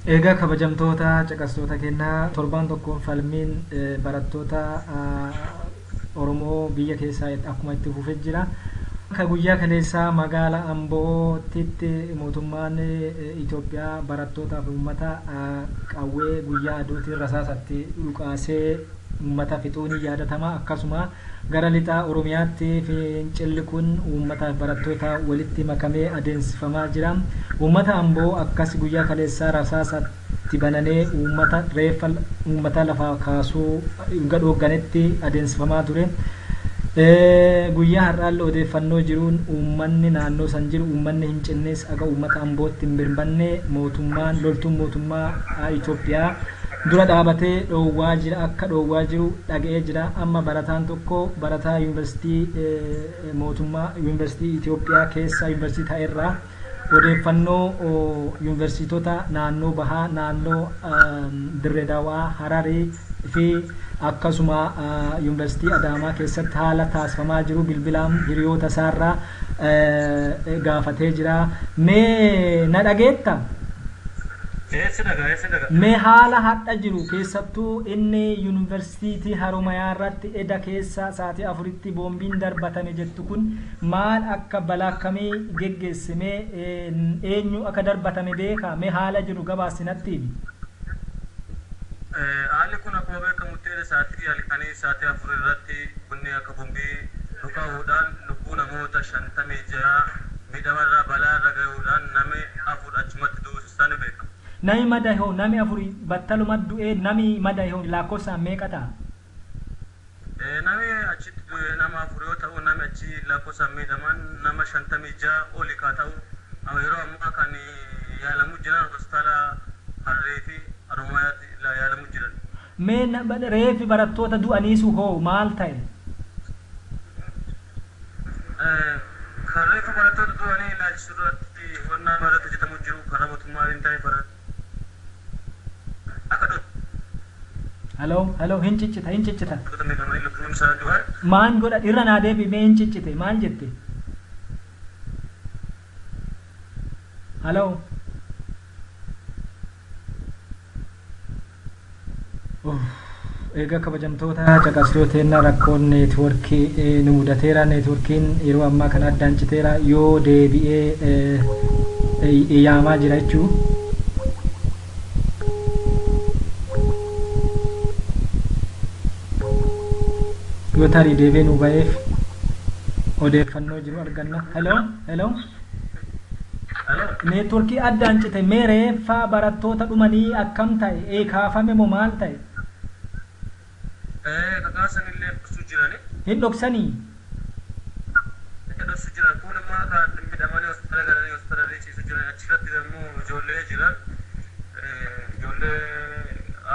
Egaa kabajamtoota caqastoota kennaa torbaan tokkoon falmiin barattoota Oromoo biyya keessaa akkuma itti fufee jira. Akka guyyaa kaleessaa magaala Ambootitti mootummaan Itoophiyaa barattootaaf uummata qawwee guyyaa aduutiin rasaasatti dhukaasee uummata fixuun ni yaadatama. Akkasuma gara lixaa Oromiyaatti fincilli kun uummataaf barattoota walitti makamee adeemsifamaa jira. Uummata Amboo akkas guyyaa kaleessaa rasaasatti bananee uummata reeffa uummata lafaa kaasuu gadhoogganetti adeemsifamaa ture. Guyyaa har'aallee odeeffannoo jiruun uummanni naannoo san jiru uummanni hin cinnes aga uummata Ambootti hin birmanne mootummaan loltuun mootummaa Itoophiyaa dura dhaabatee dhoowwaa jira akka dhoowwaa jiru dhaga'ee jira. Amma barataan tokko barataa yuunivarsiitii mootummaa yuunivarsiitii Itoophiyaa keessa yuunivarsiitii ta'erraa odeeffannoo yuunivarsiitota naannoo bahaa naannoo Dirree Dawaa Hararii fi akkasuma yuunivarsiitii Adaamaa keessatti haala taasifamaa jiru bilbilaan hiriyoota isaarraa gaafatee jira. Mee na dhageetta? Mee haala hadha jiru keessattuu inni yuunivarsiitii Haromayaa irratti eda keessa sa'aatii 4tti boombiin darbatame jettu kun maal akka balaa akkamii geggeesse mee eenyu akka darbatame beekaa mee haala jiru gabaasinatti himi. Haalli kun akkuma beekamutti eda sa'aatii halkanii sa'aatii 4 irratti bunni akka boombii dhukaa'uudhaan lubbuu namoota 56 miidhamarraa balaa irra gahuudhaan namni 4 achumatti du'uusaa ni beekama. Nami madaa'e hoo nami 4 battaluma du'ee nami madaa'e hoo lakkoofsaan meeqa ta'a? Nami achitti du'e nama 4 yoo ta'u nami achi lakkoofsaan miidhaman nama 56 oli kaa ta'u yeroo ammaa kan yaalamu jiran hospitaala Harree fi Haromayaatti yaalamu jiran. Mee reeffi barattoota du'aniisu hoo maal ta'e? Kan reeffa barattoota du'anii ilaalchisu irratti hubannaa irratti hojjetamu jiru karaa mootummaa hin ta'e akka Hello, hello, hin ciccita, hin ciccita. Maan godha irra naa deebi mee hin ciccite maal jette? Hello. Egaa kabajamtoota caqastoota rakkoon neetwoorkii nu mudateera. Neetwoorkiin yeroo ammaa kana addaan citeera yoo deebi'ee yaamaa jira jechuu. Yoo tarii deebi'ee nu ba'eef odeeffannoo jiru arganna. Hello, hello. Neetwoorkii addaan cite mee reeffa barattoota dhumanii akkam ta'e? Kaafame moo maal ta'e? Kakaasan illee dhoksuu jirani. Hin dhoksanii? Dhoksuu jiran kun immoo kan miidhamanii hospitaala galanii hospitaala ciisuu jiran achirratti immoo ijoollee jiran ijoollee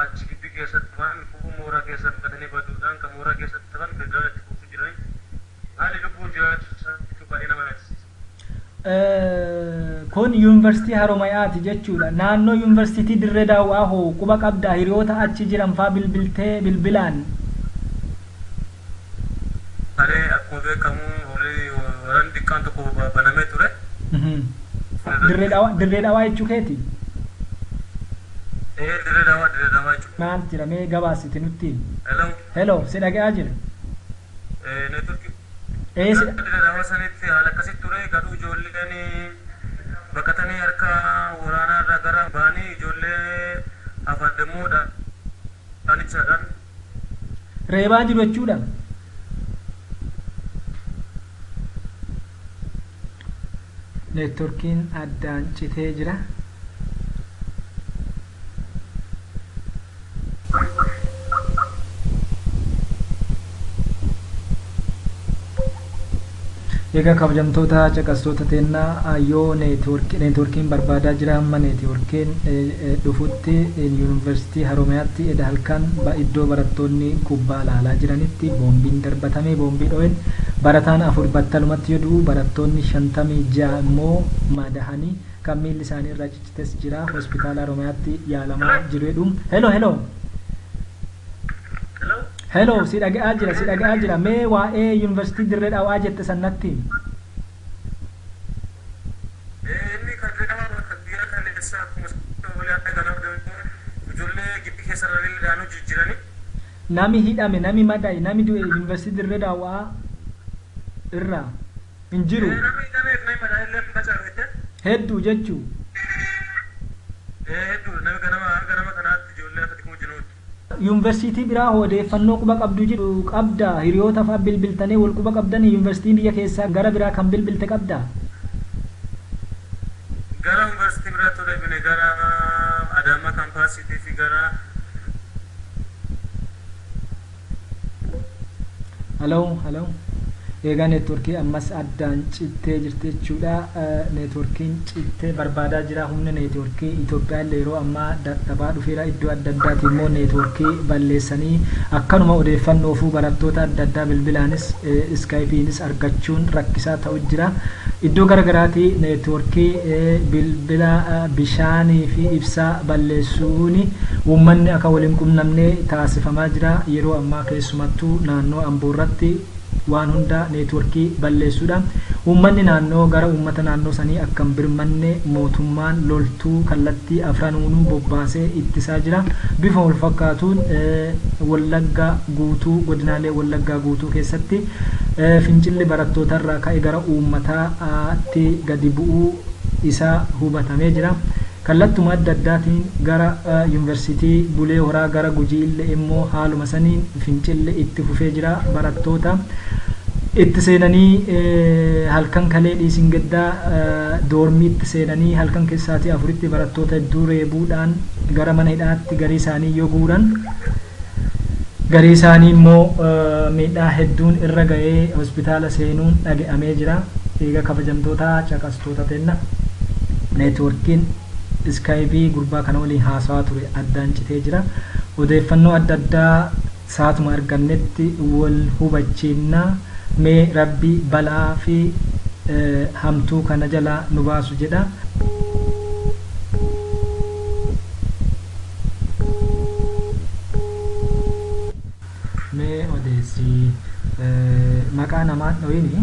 achi gibbii keessatti waan kubbuu mooraa keessatti batanii baduudhaan kan mooraa keessatti ta'an federaala itti kuusuu jirani. Haalli lubbuun jiraachuu baay'ee nama yaachisa. Kun yuunivarsiitii Haromayaati jechuudha. Naannoo yuunivarsiitii Dirree Daawwaa hoo quba qabdaa hiriyoota achi jiran faa bilbiltee bilbilaan. Malee akkuma beekamu horii warreen xiqqaan tokko banamee ture. Dirree Daawwaa jechuu keeti? Dirree Daawwaa jechuudha. Maal jira mee gabaasite nutti? Hello. Hello, si dhaga'aa jira. Neetwoorkii. Dirree Daawwaa sanitti haala akkasitti ture garuu ijoolleen baqatanii harka waraanaa irraa gara ba'anii ijoollee afaan dammuudha dhaanichaadhaan. Reebaa jiru jechuudha. Neetwoorkiin addaan citee jira. Egaa kabajamtoota caqastoota teennaa yoo neetwoorkiin barbaadaa jira amma neetwoorkiin dhufutti yuunivarsiitii Haromayaatti eda halkan iddoo barattoonni kubbaa ilaalaa jiranitti boombiin darbatame boombii dho'een barataan 4 battalumatti yoo du'u barattoonni 56 immoo madahanii kan miilli isaanii irraa ciccites jira hospitaala Haromayaatti yaalamaa jiru jedhu. Hello, hello. Hello, si dhaga'aa jira, si dhaga'aa jira. Mee waa'ee yuunivarsiitii Dirree Dhawaa jette sannatti. Inni kan Dirree Dhawaa bakka biyya kaleessa akkuma walii akka ganama sararri jijjiirani. Nami hidhame, nami madaa'e, nami du'e yuunivarsiitii Dirree Daawwaa irraa hin jiru. Namni hidhameef namni madaa'e illee facaafette. Hedduu jechuu. Hedduu nami ganama kanaatti ijoollee akka xiqqoo jiruuti. Yuunivarsiitii biraa odeeffannoo quba qabdu jedhu qabda hiriyoota fa'aa bilbiltanii wal quba qabdan yuunivarsiitii biyya keessaa gara biraa kan bilbilte qabda. Gara yuunivarsiitii biraatti odeeffine gara Adaamaa kaampaasiitii fi gara. Haloo haloo. Egaa neetworkii ammas addaan cittee jirti jechuudha. Neetworkiin cittee barbaadaa jira. Humna neetworkii Itoophiyaa illee yeroo ammaa dadhabaa dhufeera. Iddoo adda addaati immoo neetworkii balleessanii akkanuma odeeffannoo fi barattoota adda addaa bilbilaanis iskaayipiinis argachuun rakkisaa ta'u jira. Iddoo garagaraatti neetworkii bilbila bishaanii fi ibsaa balleessuun uummanni akka waliin qunnamne taasifamaa jira. Yeroo ammaa keessumattuu naannoo Amboorratti waan hunda neetworkii balleessuudha. Uummanni naannoo gara uummata naannoo sanii akka hin birmanne mootummaan loltuu kallattii afranuunuu bobbaasee ittisaa jira. Bifa wal fakkaatuun Wallaggaa guutuu godinaalee Wallaggaa guutuu keessatti fincilli barattootarraa ka'e gara uummataatti gadi bu'uu isaa hubatamee jira. Kallattuma adda addaatiin gara yuunivarsiitii Bulee Horaa gara Gujii illee immoo haaluma saniin fincilli itti fufee jira. Barattoota itti seenanii halkan kalee dhiisin gaddaa doormii itti seenanii halkan keessaatii afuritti barattoota hedduu reebuudhaan gara mana hidhaatti garii isaanii yoo guuran garii isaanii immoo miidhaa hedduun irra ga'ee hospitaala seenuun dhaga'amee jira. Egaa kabajamtoota caqastoota tenna neetworkiin iskaayipii gurbaa kana waliin haasawaa ture addaan citee jira. Odeeffannoo adda addaa saatuma argannetti wal hubachiinnaa mee rabbi balaa fi hamtuu kana jalaa nu baasu jedha. Mee odeessi maqaa namaan dhoyini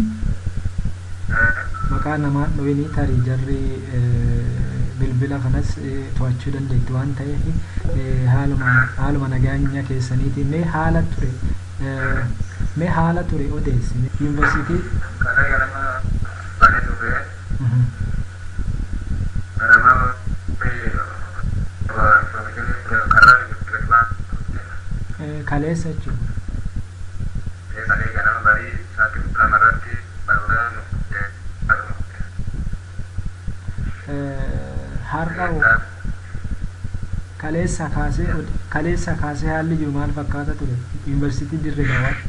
maqaa namaan dhoyini tarii jarri bilbila kanas to'achuu dandeetti waan ta'eef haaluma nageenya keessaniitiin mee haala ture mee haala ture odeessi yuunivarsiitii. Karaa ganama banee turre. Ganama karaa gadi ba'aa. Kaleessa jechuudha. Kalee ganama barii sa'aatii 12 irratti barnoota Har'a kaleessa kaasee haalli jiru maal fakkaata ture yuunivarsiitii Dirree Dawaatti?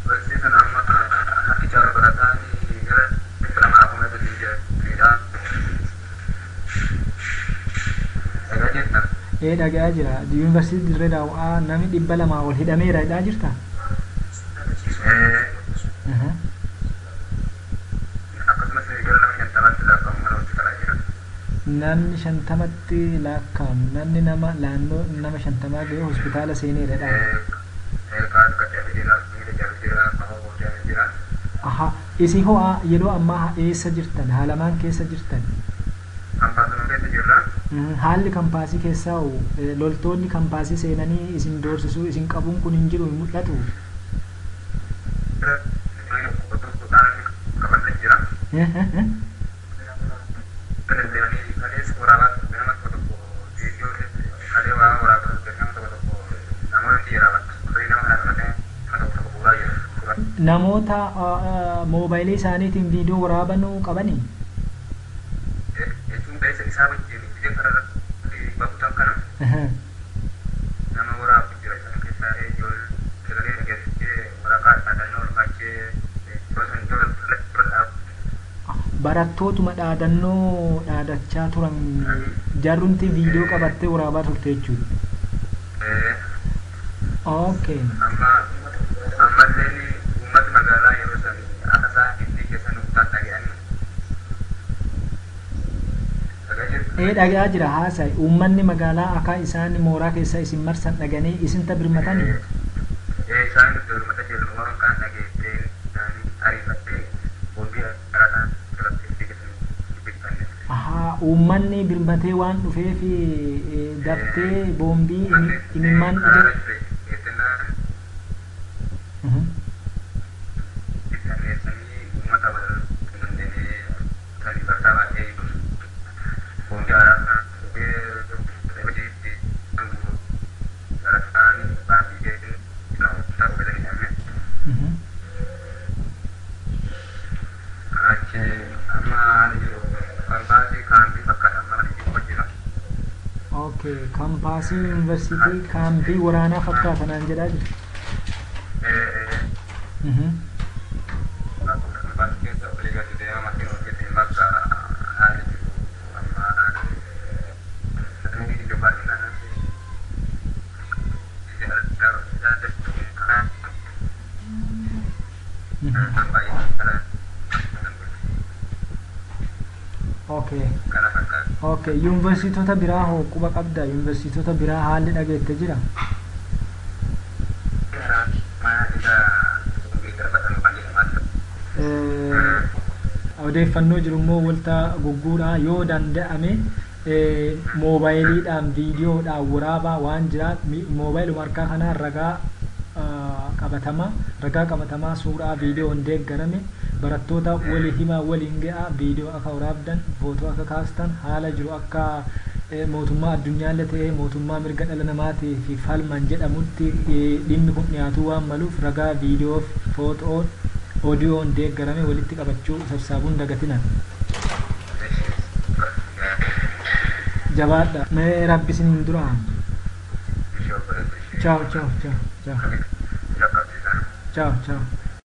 Yuunivarsiitii sana amma harki caalu barataan gara 200,000 Dhagaa jirta? Ee dhagaa jira. Yuunivarsiitii Dirree Dawaa namni 200 ol hidhameera hidhaa jirta? Ee. Akkasumas gara nama 50tti lakkaa'amu mana hospitaalaa jira. Namni 50tti lakkaa'amu namni nama naannoo nama 50 ga'e hospitaala seeneera dha. Aha, isin ho'a yeroo ammaa eessa jirtan? Haalamaan keessa jirtan? Kampaasuma keessa jirra. Haalli kampaasii keessaa loltoonni kampaasii seenanii isin doorsisuu isin qabuun kun hin jiru hin mul'atu? Namoota moobaayilii isaaniitiin viidiyoo waraabanuu qabanii? Jechuun keessa isaa wajjin biyya kanarratti bahutan kana nama waraabu jira isaan keessaa ijoollee sagalee dhageessisee waraqaa dhaadannoo ol kaachee Barattootuma dhaadannoo dhaadachaa turan jarrumti viidiyoo qabattee waraabaa turte jechuudha. Okay. Ammallee uummati magaalaa yeroo san akka isaa giddii keessa nuqxaan dhaga'anii. Ee dhagaa jira haasa'i. Uummanni magaalaa akka isaan mooraa keessa isin marsan dhaganii isinta birmatanii? Ee isaan nutti birmata jiru waan kaan dhageessee ariifattee boombii karaa irratti giddii keessa Ahaa Uummanni birmatee waan dhufeef daftee boombii imimmaan ija. Okay, kaampaasii yuunivarsiitii kaampii waraanaa fakkaata naan jedhaa jiru. Okay. Okay, yuunivarsiitota biraa hoo quba qabda? Yuunivarsiitota biraa haalli dhageette jira? Odeeffannoo jiru immoo walta gugguudhaa yoo danda'ame moobaayiliidhaan viidiyoodhaan waraabaa waan jira moobaayiluma harkaa kanaan ragaa qabatamaa suuraa viidiyoon deeggarame barattoota walii himaa waliin ga'a viidiyoo akka waraabdan footoo akka kaastan haala jiru akka mootummaa addunyaallee ta'ee mootummaa mirga dhala namaatii fi falman jedhamutti dhimmi kun dhiyaatuu waan maluuf ragaa viidiyoo footoon oodiyoon deeggarame walitti qabachuu sassaabuun dagatinan. Jabaadha. Mee rabbi isiniin dura. Ciao ciao ciao ciao. Ciao ciao.